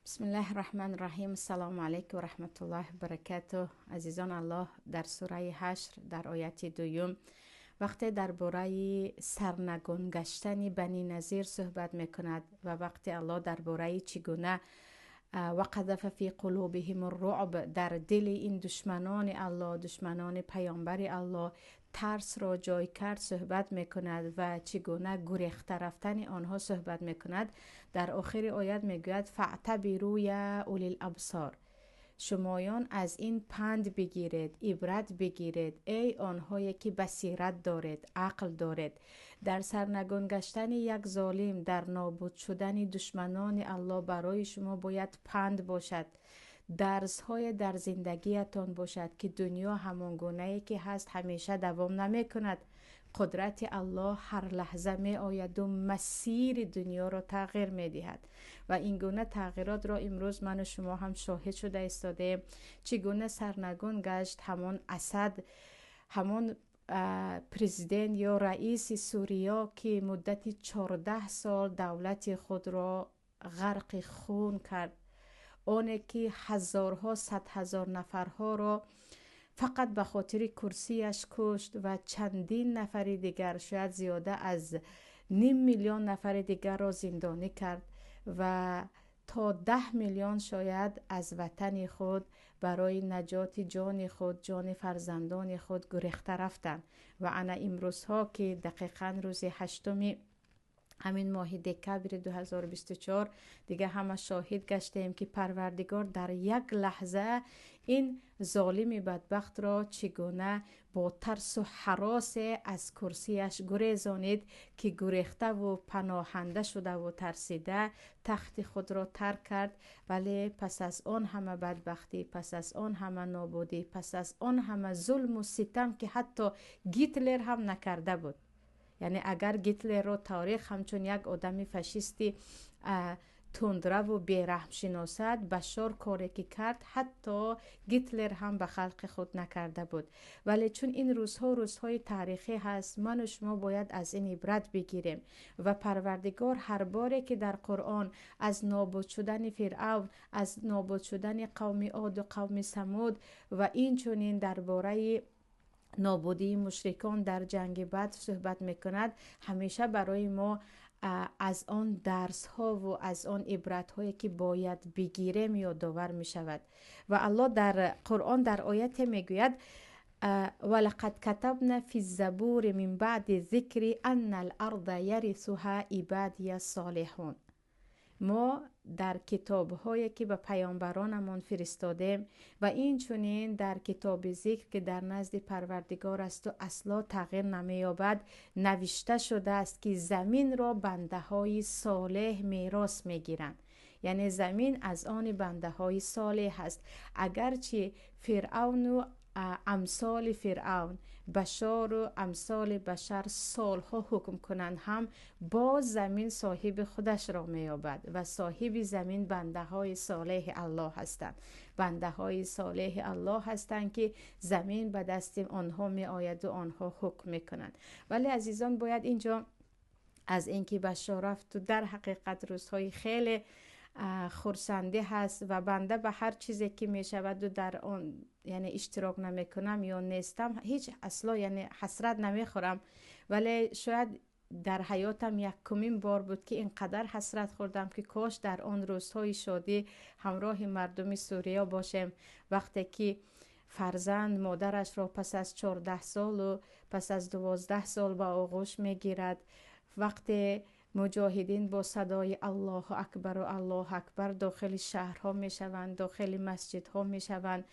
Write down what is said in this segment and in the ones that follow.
Бисмиллаҳи раҳмани раҳим. Ассалому алайкум ва раҳматуллоҳи ва баракатуҳ. Азизон, Аллоҳ дар сураи Ҳашр дар ояти дуюм вақте дар бораи сарнагун гаштани Бани Назир суҳбат мекунад ва вақте Аллоҳ дар бораи чӣ гуна ва қазафа фи қулубиҳим ар-руъб дар дили ин душманони Аллоҳ, душманони паёмбари Аллоҳ тарсро ҷой кард суҳбат мекунад ва чӣ гуна гурехта рафтани онҳо суҳбат мекунад, дар охири оят мегӯяд фаътабиру я улил абсор. Шумоён аз ин панд бигиред, ибрат бигиред, эй онҳое ки басират доред, ақл доред. Дар сарнагун гаштани як золим, дар нобуд шудани душманони Аллоҳ барои шумо бояд панд бошад, дарсҳое дар зиндагиятон бошад ки дунё ҳамон гунае ки ҳаст ҳамеша давом намекунад. Қудрати Аллоҳ ҳар лаҳза меояду масири дунёро тағйир медиҳад ва ин гуна тағйиротро имрӯз ману шумо ҳам шоҳид шуда истодаем. Чӣ гуна сарнагун гашт ҳамон Асад, ҳамон президент ё раиси Сурия ки муддати 14 сол давлати худро ғарқи хун кард, оне ки ҳазорҳо, садҳазор нафарҳоро фақат ба хотири курсияш кушт ва чандин нафари дигар, шояд зиёда аз ним миллион нафари дигарро зиндонӣ кард ва то 10 миллион шояд аз ватани худ барои наҷоти ҷони худ, ҷони фарзандони худ гурехта рафтанд. Ва ана имрӯзҳо ки дақиқан рӯзи 8 ҳамин моҳи декабри 2024 дига ҳама шоҳид гаштем ки Парвардигор дар як лаҳза ин золими бадбахтро чӣ гуна бо тарсу ҳаросе аз курсияш гурезонид ки гурехтаву паноҳанда шудаву тарсида тахти худро тарк кард. Вале пас аз он ҳама бадбахтӣ, пас аз он ҳама нобудӣ, пас аз он ҳама зулму ситам ки ҳатто Гитлер ҳам накарда буд. Яъне агар Гитлерро таърих ҳамчун як одами фашисти тундраву бераҳм шиносад, Башор коре ки кард ҳатто Гитлер ҳам ба халқи худ накарда буд. Вале чун ин рӯзҳо рӯзҳои таърихӣ ҳаст, ману шумо бояд аз ин ибрат бигирем ва Парвардигор ҳар боре ки дар Қуръон аз нобуд шудани Фиръавн, аз нобуд шудани қавми Оду, қавми Самуд ва инчунин дар бораи нобудии мушрикон дар ҷанги Бадр суҳбат мекунад, ҳамеша барои мо аз он дарсҳову аз он ибратҳое ки бояд бигирем ёдовар мешавад. Ва Аллоҳ дар Қуръон дар ояте мегӯяд: валақад катабна фи забури мин баъди зикри анна ал-арда ярисуҳа ибадия солиҳун. Мо дар китобҳое ки ба паёмбаронамон фиристодем ва инчунин дар китоби зикр ки дар назди Парвардигор асту асло тағйир намеёбад, навишта шудааст ки заминро бандаҳои солеҳ мерос мегиранд. Яъне замин аз они бандаҳои солеҳ аст. Агарчи Фиръавну амсоли Фиръавн, Башору амсоли Башар солҳо ҳукм кунанд ҳам, боз замин соҳиби худашро меёбад ва соҳиби замин бандаҳои солеҳи Аллоҳ ҳастанд. Бандаҳои солеҳи Аллоҳ ҳастанд ки замин ба дасти онҳо меояду онҳо ҳукм мекунанд. Вале азизон, бояд инҷо аз инки Башор рафту дар ҳақиқат рӯзҳои хеле хурсандӣ ҳаст ва банда ба ҳар чизе ки мешаваду дар он яъне иштирок намекунам ё нестам, ҳеҷ асло яъне ҳасрат намехӯрам. Вале шояд дар ҳаётам якумин бор буд ки ин қадар ҳасрат хӯрдам ки кош дар он рӯзҳои шодӣ ҳамроҳи мардуми Сурия бошем, вақте ки фарзанд модарашро пас аз 14 солу пас аз 12 сол ба оғӯш мегирад, вақте муҷоҳидин бо садои Аллоҳу акбару Аллоҳу акбар дохили шаҳрҳо мешаванд, дохили масҷидҳо мешаванд,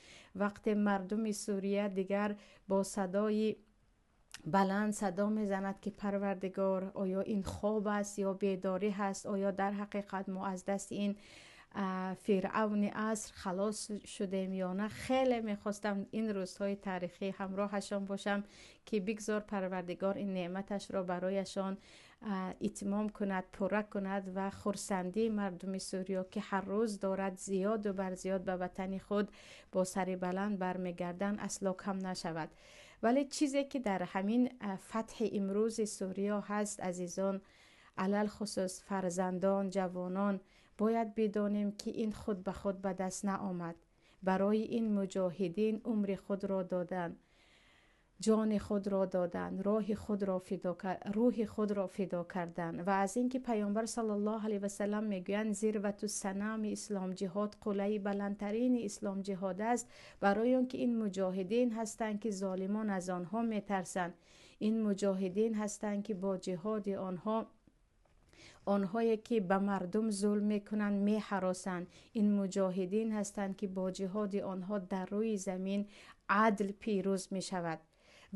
вақте мардуми Сурия дигар бо садои баланд садо мезанад ки Парвардигор, оё ин хоб аст ё бедорӣ ҳаст, оё дар ҳақиқат мо аз дасти ин фиръавни аср халос шудем ё на. Хеле мехостам ин рӯзҳои таърихӣ ҳамроҳашон бошам ки бигзор Парвардигор ин неъматашро барояшон итмом кунад, пурра кунад ва хурсандии мардуми Сурия ки ҳар рӯз дорад зиёду бар зиёд ба ватани худ бо сари баланд бармегарданд асло кам нашавад. Вале чизе ки дар ҳамин фатҳи имрӯзи Сурия ҳаст, азизон, алалхусус фарзандон, ҷавонон Бояд бидонем, ки ин худ ба худ ба даст наомад. Барои ин муҷоҳидин умри худро доданд, ҷони худро доданд, рӯҳи худро фидо карданд. Ва аз инки Паёмбар саллаллоҳу алайҳи васаллам мегӯянд зирвату санами ислом ҷиҳод, қуллаи баландтарини ислом ҷиҳод аст, барои он ки ин муҷоҳидин ҳастанд, ки золимон аз онҳо метарсанд. Ин муҷоҳидин ҳастанд, ки бо ҷиҳоди онҳо онҳое ки ба мардум зулм мекунанд меҳаросанд. Ин муҷоҳидин ҳастанд, ки бо ҷиҳоди онҳо дар рӯи замин адл пирӯз мешавад.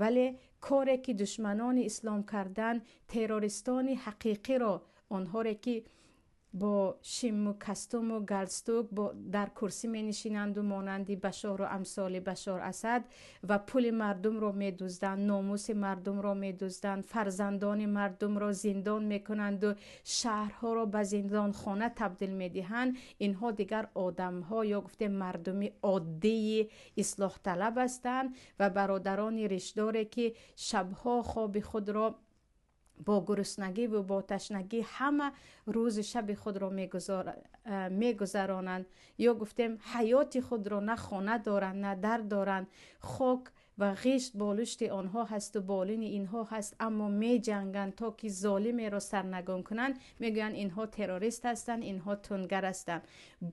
Вале коре ки душманони ислом карданд, террористони ҳақиқиро, онҳоре ки бо шиму кастуму галстук дар курсӣ менишинанду монанди Башору амсоли Башор Асад ва пули мардумро медузданд, номуси мардумро медузданд, фарзандони мардумро зиндон мекунанду шаҳрҳоро ба зиндонхона табдил медиҳанд, инҳо дигар одамҳо ё гуфтем мардуми оддии ислоҳталаб ҳастанд ва бародарони ришдоре ки шабҳо хоби худро бо гуруснагӣ ва бо ташнагӣ ҳама рӯзи шаби худро мегузаронанд, ё гуфтем ҳаёти худро на хона доранд, на дар доранд, хок ва ғишт болишти онҳо ҳасту болини инҳо ҳаст, аммо меҷанганд то ки золимеро сарнагун кунанд. Мегӯянд инҳо террорист ҳастанд, инҳо тундгар ҳастанд.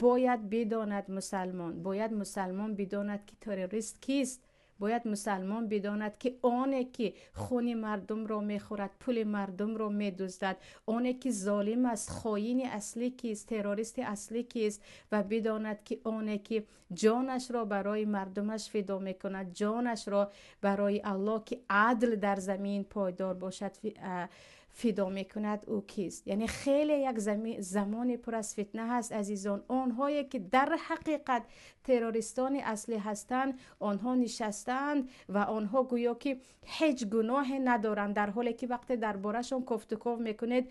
Бояд бидонад мусалмон, бояд мусалмон бидонад, ки террорист кист. Бояд мусалмон бидонад, ки оне ки хуни мардумро мехӯрад, пули мардумро медуздад, оне ки золим аст, хоини аслӣ кист, террористи аслӣ кист, ва бидонад, ки оне ки ҷонашро барои мардумаш фидо мекунад, ҷонашро барои Аллоҳ, ки адл дар замин пойдор бошад, фидо мекунад, ӯ кист. Яъне хеле як замони пур аз фитна ҳаст, азизон. Онҳое ки дар ҳақиқат террористони аслӣ ҳастанд, онҳо нишастаанд ва онҳо гӯё ки ҳеҷ гуноҳе надоранд, дар ҳоле ки вақте дар борашон кофтуков мекунед,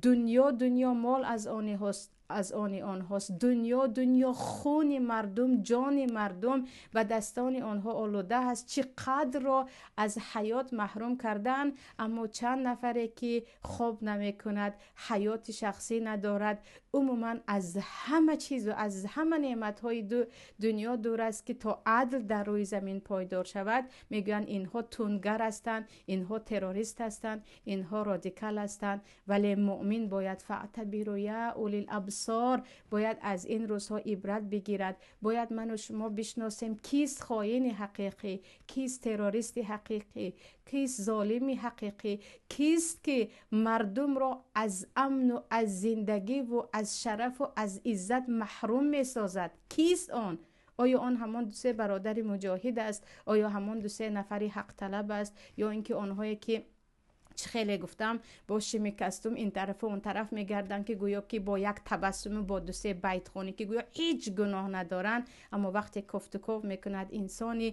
дунё дунё мол аз они ҳост, аз они онҳост, дунё дунё хуни мардум, ҷони мардум ба дастони онҳо олуда аст. Чӣ қадрро аз ҳаёт маҳрум карданд, аммо чанд нафаре ки хоб намекунад, ҳаёти шахсӣ надорад, умуман аз ҳама чизу аз ҳама неъматҳои дунё дур аст, ки то адл дар рӯи замин пойдор шавад, мегӯянд инҳо тундгар ҳастанд, инҳо террорист ҳастанд, инҳо радикал ҳастанд. Вале муъмин бояд фаътабиру я улил абсор, бояд аз ин рӯзҳо ибрат бигирад. Бояд ману шумо бишносем кист хоини ҳақиқӣ, кист террористи ҳақиқӣ, кист золими ҳақиқӣ, кист ки мардумро аз амну аз зиндагиву аз шарафу аз иззат маҳрум месозад. Кист он? Оё он ҳамон дусе бародари муҷоҳид аст? Оё ҳамон дусе нафари ҳақталаб аст? Ё ин ки онҳое ки чӣ хеле гуфтам бо шими кастум ин тарафу он тараф мегарданд, ки гӯё ки бо як табассуму бо дусе байтхонӣ, ки гӯё ҳеҷ гуноҳ надоранд, аммо вақте кофтуков мекунад инсони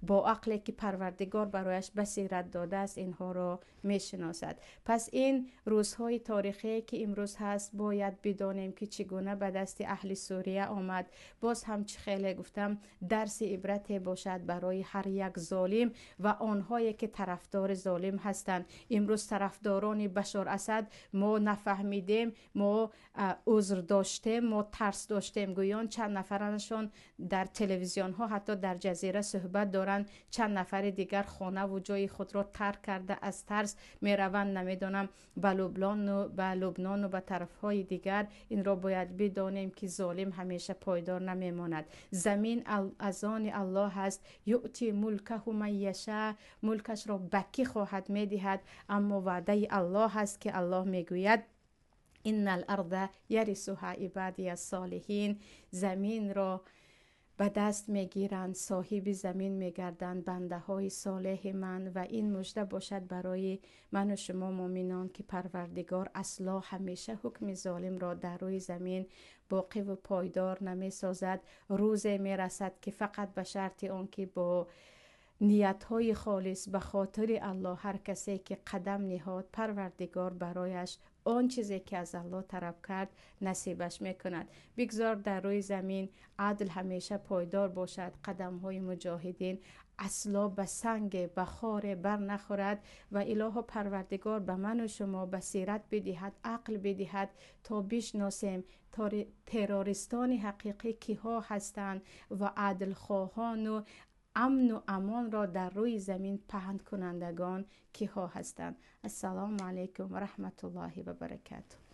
бо ақле ки Парвардигор барояш басират додааст, инҳоро мешиносад. Пас ин рӯзҳои торихие ки имрӯз ҳаст, бояд бидонем, ки чӣ гуна ба дасти аҳли Сурия омад. Боз ҳам чӣ хеле гуфтам, дарси ибрате бошад барои ҳар як золим ва онҳое ки тарафдори золим ҳастанд. Имрӯз тарафдорони Башор Асад мо нафаҳмидем, мо узр доштем, мо тарс доштем, гӯён чанд нафарашон дар телевизионҳо, ҳатто дар Ҷазира суҳбат доранд, чанд нафари дигар хонаву ҷои худро тарк карда аз тарс мераванд, намедонам, ба Лубнону ба тарафҳои дигар. Инро бояд бидонем, ки золим ҳамеша пойдор намемонад. Замин аз они Аллоҳ аст. Юъти мулкаҳу ман яша, мулкашро ба кӣ хоҳад медиҳад, аммо ваъдаи Аллоҳ аст, ки Аллоҳ мегӯяд инна ал-арза ярисуҳа ибадия солиҳин, заминро ба даст мегиранд, соҳиби замин мегарданд бандаҳои солеҳи ман. Ва ин мужда бошад барои ману шумо муъминон, ки Парвардигор асло ҳамеша ҳукми золимро дар рӯи замин боқиву пойдор намесозад. Рӯзе мерасад, ки фақат ба шарти он ки бо ниятҳои холис ба хотири Аллоҳ ҳар касе ки қадам ниҳод, Парвардигор барояш он чизе ки аз Аллоҳ талаб кард насибаш мекунад. Бигзор дар рӯи замин адл ҳамеша пойдор бошад, қадамҳои муҷоҳидин Асло ба санге, ба хоре бар нахӯрад ва Илоҳу Парвардигор ба ману шумо басират бидиҳад, ақл бидиҳад, то бишносем террористони ҳақиқӣ киҳо ҳастанд ва адлхоҳону амну амонро дар рӯи замин паҳнкунандагон киҳо ҳастанд. Ассалому алайкум ва раҳматуллоҳи ва баракатуҳ.